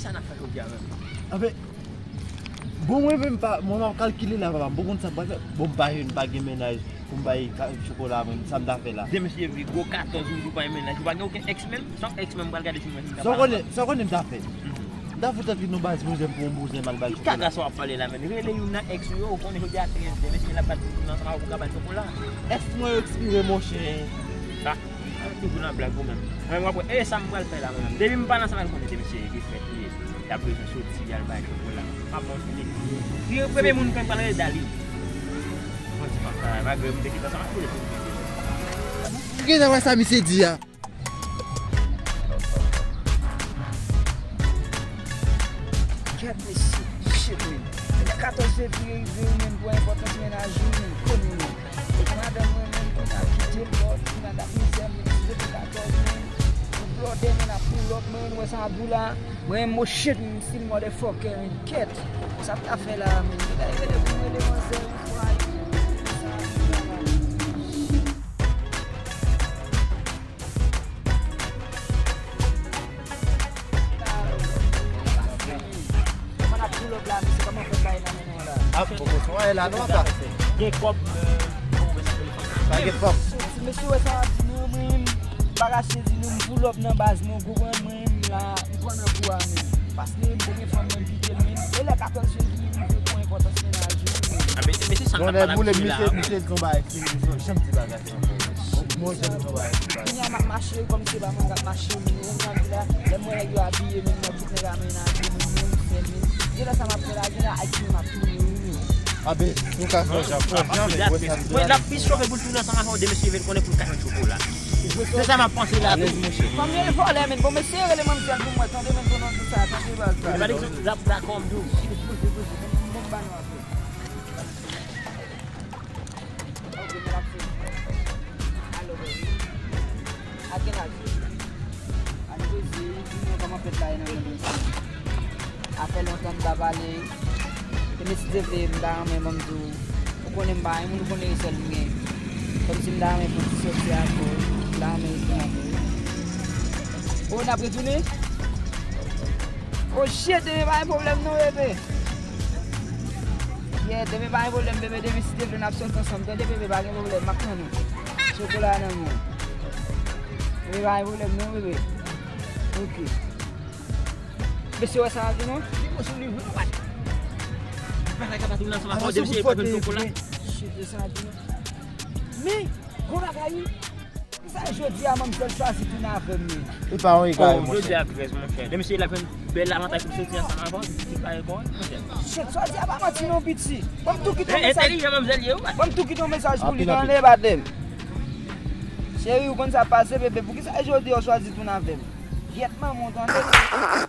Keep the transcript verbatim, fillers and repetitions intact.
Sa n ap fè jodi a menm? Anfen, bon, mwen menm pa, mwen m ap kalkile la, papa. M poko konn sa m pral fè. Bon, m pa jèn, m pa gen mennaj pou m bay ka- chokola, mwen, sa m ta fè la? De mesye vre, gwo katòz, ou di w pa gen mennaj, ou pa gen okenn ex menm? Sa w ex menm, m pral gade si mwen si m ka pale. Sa w konnen, sa w konnen m ta fè? Mhm. M ta fout antre nan baz bouzen pou yon bouzen m al ba l chokola. Ki kaka sa w ap pale la, menn? Rele youn nan ex ou yo, ou konnen jodi a trèz, de mesye l ap bat pou ansanm avè w pou ka ba l chokola. Ex mwen yo ekspire, monchè. Sa, toujou nan blag ou menm. Mwen, mwen, e sa m pral fè la, mwen menm. Depi m pale ansanm avè l, konnen de mesye defèt li ye. L ap bezwen soti, y al bay chokola. M ap montre li. Li premye moun mwen pral rele Dali. Mwen di, "Papa, malgre m te kite ansanm avè l, pou li pou m kite." M gentan wè sa misye di a. Gad mesye, shit, man. Lè katòz fevriye rive, ou menm pou enpòtans mennaj ou, man, konnen, man. Epi madanm mwen menm, kounye a kite l, bò, kounye a t ap mizè, man, si se te katòz, man, pou blòdè, man, ap pull up, man, ou wè sa m ap di w la. Mwen menm, oh shit, man, still motherfucker, man, kèt. Sa m ta fè la, man? Li ta rele pou rele manzè, ou fwa, sa m ap di w la, man. Kòman n ap pull up la, mesye? Kòman fè bay nan men nou la? Ah, poko son anyen la non, apa. Gen kòb, euh, pa gen kòb. Ti mesye, wè sa m ap di nou, mwen, m pa kache di nou, m pull up nan baz mwen, ou konprann, mwen, m la, m pran nan kou a, men. Paske m te gen fanm mwen, m kite l, men. E lè katòz fevriye rive pou enpòtans mennaj ou, men. Ah, mesye, mesye, sa n ap pale la, mesye, misye di yon bagay. Janm di bagay sa ankò. Mwen janm di bagay sa. Kounye a m ap mache kòm se pa mwen k ap mache, men ou konn sa m di la, lè m wè nèg yo abiye, men mwen tout nèg a menaje, men mwen m fè, men gen lè sa m ap fè la, gen lè Ayiti m ap tounen, wi, men. Abe, nou ka fè jan, fè jan, men wè sa m di la. Mwen, l ap plis chove pou l tounen ansanm avè w, de mesye vin konnen pou l ka jwenn chokola. Se sa m ap panse la tou. Alèz, monchè. Fanm yo e vòlè, men bon, mesye rele manmzèl pou mwen, tande, men konnen di sa, tande baz la. Li pa di l ap dakò, m di w. Bon, ba nou apre. Ok, men l ap fini. Alo, baby. A ki laj ou? Alo, baby, di mwen kòman fèt la ye nan mond isit. A fè lontan m pa pale. E men si Dye vle, m ta renmen, ban m di w, ou konnen m pa gen moun, ou konnen e sèl m gen. Kòmsi m ta renmen fè yon ti sòti avè w, m ta renmen rete avè w. O, n ap retounen? O, shit, demen pa gen pwoblèm non, bebe. Yeah, demen pa gen pwoblèm, bebe, demen si Dye vle n ap sòti ansanm, tande, bebe, pa gen pwoblèm, m ap tann ou. Chokola nan men w. Demen pa gen pwoblèm non, bebe. Ok. Mesye, wè sa a di non? Li pran sou li vre, what? Bagay ka pa tounen ansanm avè w, de mesye pa jwenn chokola. Shit, wè sa a di non? Men, gwo bagay wi. Sa jodi a manmzèl chwazi tounen avè m, men. Li pa yon egal, monchè. Jodi a trèz, monchè. De mesye la jwenn bèl avantaj pou soti ansanm avè w, li pa egò, monchè. Shit, sa di a pa manti non, piti. Ban m tou kite yon mesaj. Entèlijan manmzèl ye, wi. Ban m tou kite yon mesaj pou li, tande, batèm. Cheri, ou konn sa pase, bebe. Poukisa jodi a ou chwazi tounen avè m? Gyèt manman w, tande.